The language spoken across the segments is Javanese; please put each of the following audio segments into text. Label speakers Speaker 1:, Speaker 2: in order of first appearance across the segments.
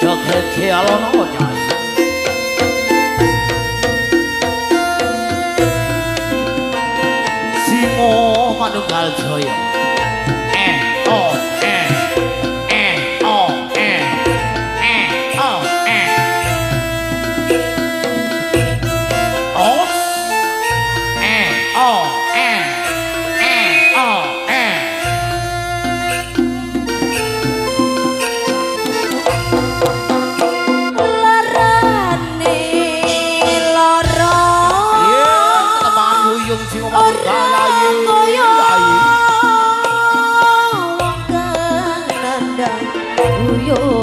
Speaker 1: Joget alon Nyai. Singo Manunggal Jaya. Eh oh eh eh oh eh eh oh eh. Os eh oh eh eh oh eh.
Speaker 2: Larane lara.
Speaker 1: Iya, teman guyung Singo Manunggal
Speaker 2: Ora
Speaker 1: ayi.
Speaker 2: kaya
Speaker 1: Ayi.
Speaker 2: Wong kang nandhang guyung.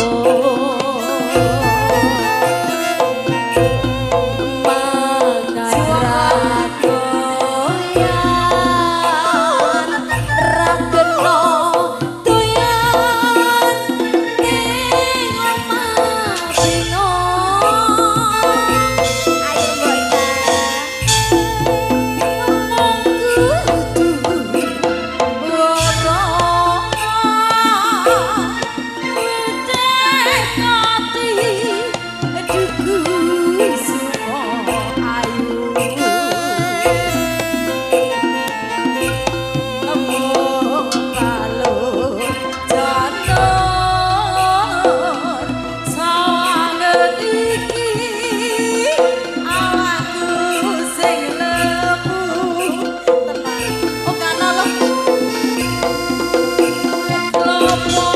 Speaker 2: Mangan ra doyan, ra kena doyan ning omah bingung. Ayo Mbok Ita. Ngomong kudu ora weteng ati duku sumo ayu. Amung kalo janur sawangen iki awakku sing lemu tenan. Oh kana lho. Klopo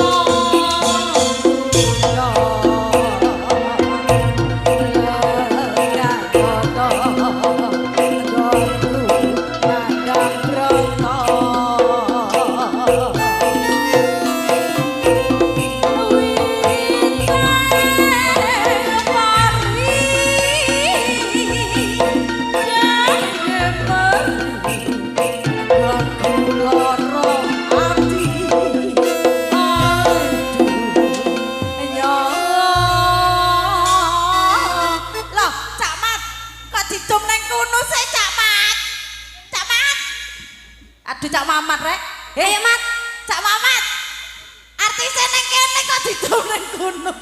Speaker 2: Loh, Cak Mat, kok didum neng kono sih, Cak Mat? Cak Mat. Aduh, Cak Mamat rek. Ayo, Mat. Cak Mamat. Artise neng kene kok didum neng kono.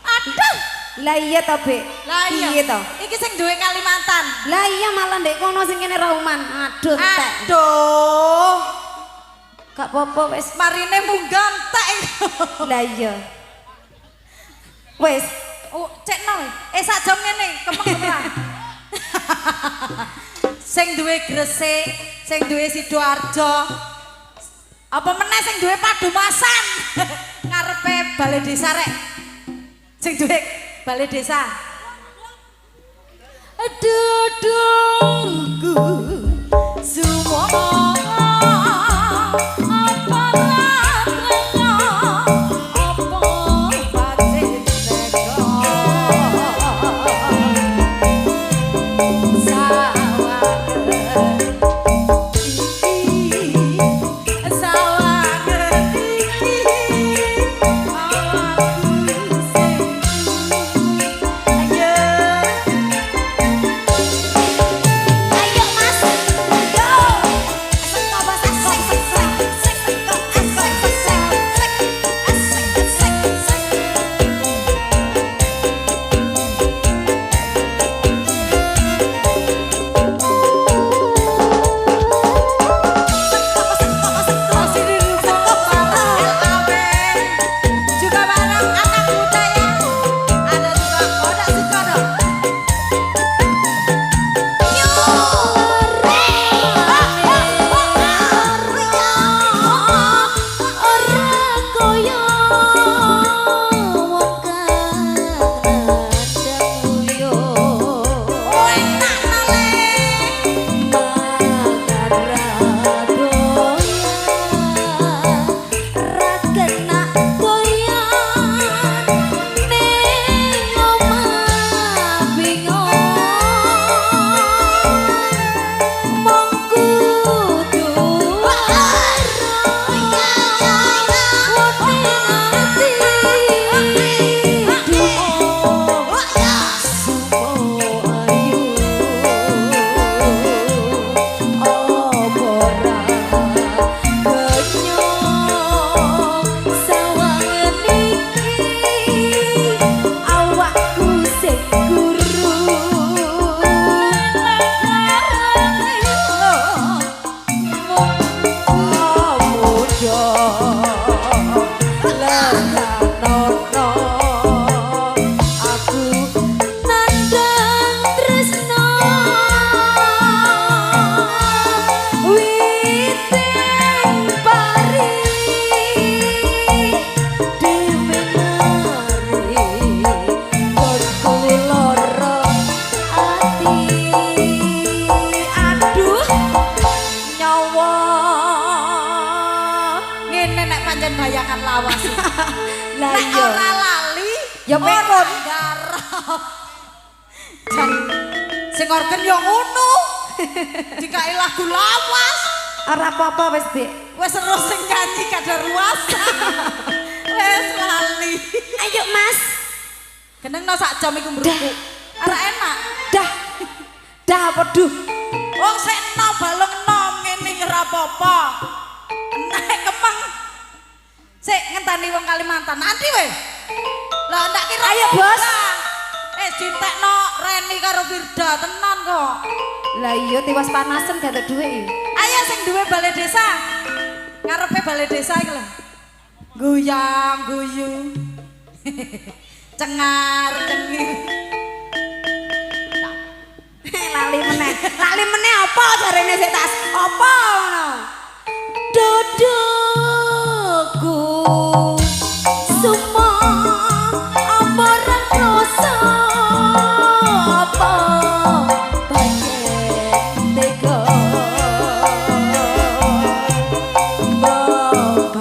Speaker 2: Aduh.
Speaker 3: Lah iya to, Bek.
Speaker 2: Lah iya.
Speaker 3: Piye to?
Speaker 2: Iki sing duwe Kalimantan.
Speaker 3: Lah iya malah ndek kono sing kene ra uman. Aduh, entek.
Speaker 2: Aduh.
Speaker 3: Gak apa-apa wis.
Speaker 2: Marine munggah entek.
Speaker 3: Lah iya. Wis.
Speaker 2: Oh, cekno. Eh sak jam ngene, kemeng ora. Sing duwe Gresik, sing duwe Sidoarjo. Apa meneh sing duwe Padumasan? Ngarepe balai desa rek. Sing duwe balai desa. Dudungku sumo apa ratrenga apa pacet teko sawangen iki sawangen iki awakku sing ayo.
Speaker 3: Ayo Mas. Yo. Aja leganono aku nandang tresno witing pari dhewe mari nggonku lara ati. Aduh, nyawa.
Speaker 2: Ngene nek pancen bayangan lawas.
Speaker 3: Lah
Speaker 2: Nek
Speaker 3: iya.
Speaker 2: ora lali,
Speaker 3: Ya pikun.
Speaker 2: Ora garap. Jan sing organ yo ngono. Dikai lagu lawas,
Speaker 3: Ora apa-apa wis, Dik.
Speaker 2: Wis seru sing nyanyi kadaluarsa. Wis lali.
Speaker 3: Ayo, Mas.
Speaker 2: Genengno sak jam iku mbrukuk. Ora enak.
Speaker 3: Dah. Dah apa duh?
Speaker 2: Wong sik enom, balung enom ngene ya ora apa-apa. Nek kemeng. Sik ngenteni wong Kalimantan. Nanti weh. Lah, ndak kira.
Speaker 3: Ayo, Bos.
Speaker 2: Eh, dintekno Reni karo Firda tenan kok.
Speaker 3: Lah iya, tiwas panasen gak ada duit.
Speaker 2: Ayo sing duwe balai desa. Ngarepe balai desa iki lho. Guyang guyu. Cengar cengir.
Speaker 3: Lali meneh. Lali meneh apa jarene sik tas? Apa ngono? Dodoku sumo apa ora krasa, apa pancen tega mbok.